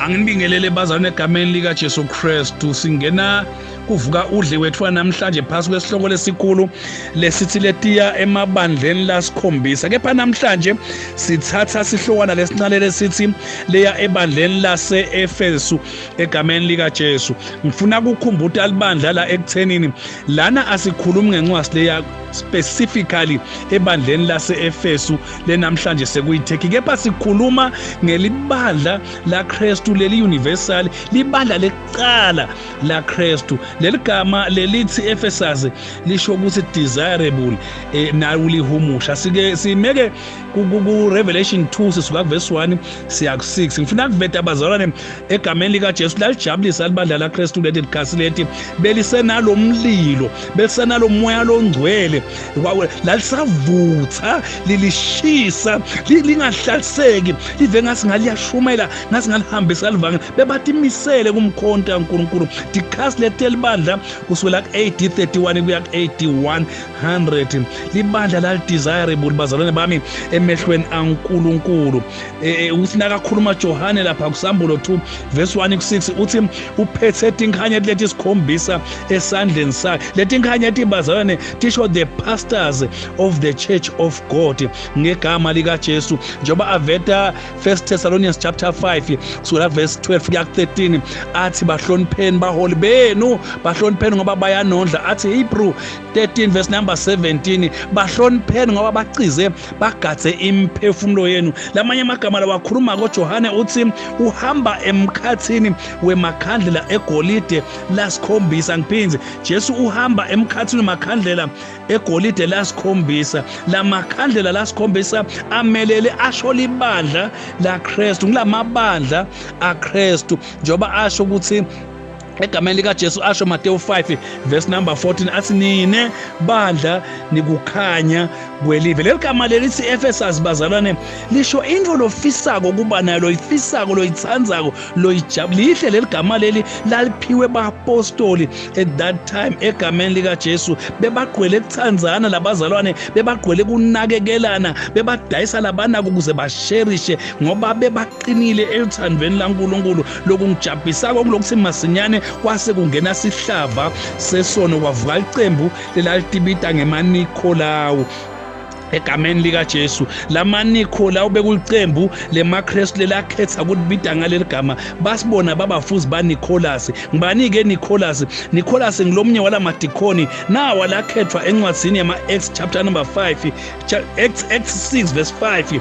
Anginibingelele bazalwane egameni lika Jesu Kristu. Singena kuvuka udle wethu namhlanje phasi kwesihloko lesikhulu lesithi letiya emabandleni lasikhombisa. Kepha namhlanje sithatha sihlokwana lesincane lesithi leya ebandleni lase-Efesu egameni lika Jesu. Ngifuna ukukhumbuta libandla la ekuthenini lana asikhulumi ngencwadi leya specifically ebandleni lase-Efesu lenamhlanje sekuyiTurkey, kepha sikhuluma ngelibandla la Kristu leli universal, libandla lekuqala la Kristu. Leligama lelithi Ephesus lisho ukuthi desirable, nawulihumusha sike simeke ku Revelation 2 sisuka verse 1 siya ku 6. Ngifuna kuveta abazalwane egameni lika Jesu lalijabulisa libandla la Kristu leti likhasi leti belisenalomlilo, belisenalomoya longcwele, lalisavutha lilishisa lingahlaliseki, live ngasi ngaliyashumela ngasi ngalihambisa livangeli, bebatimisele kumkhonta uNkulunkulu. Dikhasi leti libandla kusukela ku AD 31 kuya ku AD 100, libandla lali desirable bazalwane bami emehlweni aNkulunkulu. Uthi nakakhuluma Johane lapha kusambulo 2 verse 1 ku 6 uthi uphethe tinkhanyeti leti sikhombisa esandleni sakhe. Leti bazalwane tisho the pastors of the church of God ngegama lika Jesu, njengoba aveta 1 Thessalonians chapter 5 kusukela verse 12 kuya 13 athi bahlonipheni baholi benu, bahlonipheni ngoba bayanondla. Athi Hebrew 13 verse number 17 bahlonipheni ngoba bacize bagadze imphefumulo yenu. Lamanye amagama lawakhuluma koJohane uthi uhamba emkhathini wemakhandlela egolide lasikhombisa. Ngiphinze, Jesu uhamba emkhathini wemakhandlela egolide lasikhombisa. Lamakhandlela lasikhombisa amelele asho libandla la Kristu, ngilamabandla aKristu, njengoba asho ukuthi egameni lika Jesu asho Matthew 5 verse number 14 athi nine bandla nikukhanya kwelive. Leli gama lelithi Ephesus bazalwane lisho into lofisako kuba nayo, loyifisako, loyitsandzako, loyijabulihle. Leli gama leli laliphiwe baapostoli at that time egameni lika Jesu. Bebagqwele kutsandzana labazalwane, bebagqwele kunakekelana, bebadayisa labanako ukuze basherishe ngoba bebaqinile eluthandweni laNkulunkulu. Lokungijabhisako kulokuthi masinyane kwase kungena sihlava sesono, kwavuka licembu lelalitibita ngemaNikolawu egameni lika Jesu. LamaNikolawu bekulicembu lemaKristu lelakhetha ukubita ngaleli gama, basibona babafuzi baNicholas. Ngibani-ke Nicholas? Nicholas ngilomnye walamadikoni nawa lakhethwa encwadzini yama-Acts chapter number 5, Acts 6 verse 5.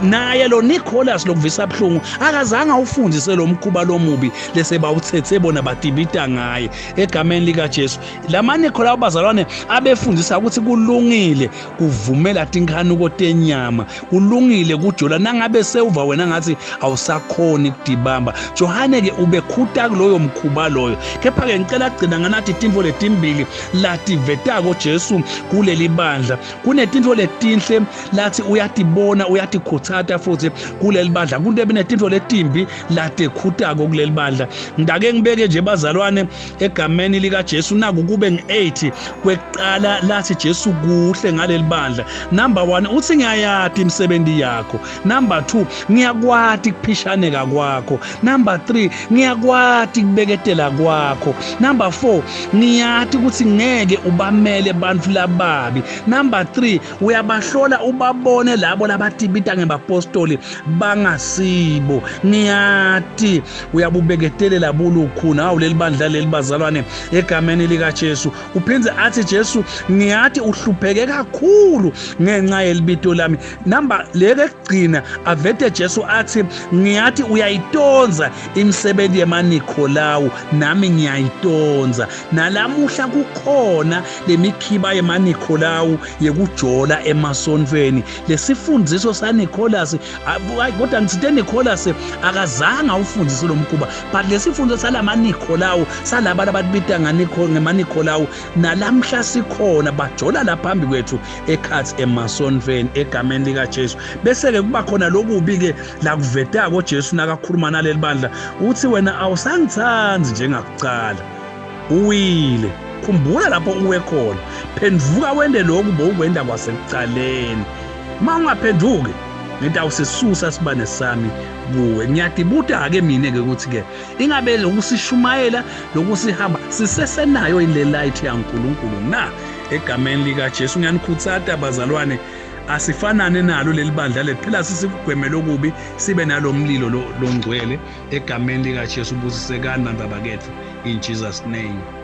Naye lo Nicholas lokuvisa buhlungu akazange awufundise lo mkhuba lomubi lesebawuthethe bona batibita ngaye egameni lika Jesu. LamaNikolawu bazalwane abefundisa ukuthi kulungile kuvumela tinkhanuko tenyama, kulungile kujola nangabe sewuva wena ngathi awusakhoni kudibamba. Johane ke ubekhuta kuloyo mkhuba loyo. Kepha ke ngicela kugcina nganathi tintfo letimbili lativetako Jesu kuleli bandla. Kunetintfo letinhle lathi uyatibona, uyatikhutsata futhi kuleli bandla. Kunetintfo letimbi latikhutako kuleli bandla. Ngidake ngibeke nje bazalwane egameni lika Jesu naku kube ngi8 kwekuqala lathi Jesu kuhle ngaleli bandla. Number 1 uthi ngiyayati imisebenzi yakho. Number 2 ngiyakwati kuphishaneka kwakho. Number 3 ngiyakwati kubeketela kwakho. Number 4 ngiyati ukuthi ngeke ubamele bantfu lababi. Number 3 uyabahlola ubabone labo labatibita ngebapostoli bangasibo. Ngiyati uyabubeketelela bulukhuna. Awu leli bandla leli bazalwane egameni lika Jesu. Uphindze athi Jesu ngiyati uhlupheke kakhulu ngenxa yelibito lami. Number leke kugcina avete Jesu athi ngiyati uyayitonza imisebenzi yemaNikolawu, nami ngiyayitonza. Nalamuhla kukhona lemikhiba yemaNikolawu yekujola emasontfweni. Lesifundziso saNicholas, kodwa ngitsite Nicholas akazange awufundise lo mkhuba, but lesifundziso salamaNikolawu salaba labatibita ngemaNikolawu nalamhla sikhona, bajola lapha phambi kwethu ekhathi emasontfweni egameni lika Jesu. Bese ke kuba khona lokubi ke lakuvetako Jesu nakakhuluma naleli bandla, uthi wena awusangitsandzi njengakucala, uwile. Khumbula lapho uwe khona, phendvuka wende lokhu bowukwenda kwasekucaleni. Uma ungaphenduki ngitawusisusa sibane sami Kuwe ngiyadibuta-ke mina-ke ukuthi-ke ingabe lokhu sishumayela, lokhu sihamba, sisesenayo yini le light yaNkulunkulu na? Egameni likaJesu ngiyanikhuthata bazalwane, asifanane nalo leli bandla leli phela, sisikugweme lokubi, sibe nalo mlilo longcwele egameni likaJesu. Busisekani bantu abakethu, in Jesus' name.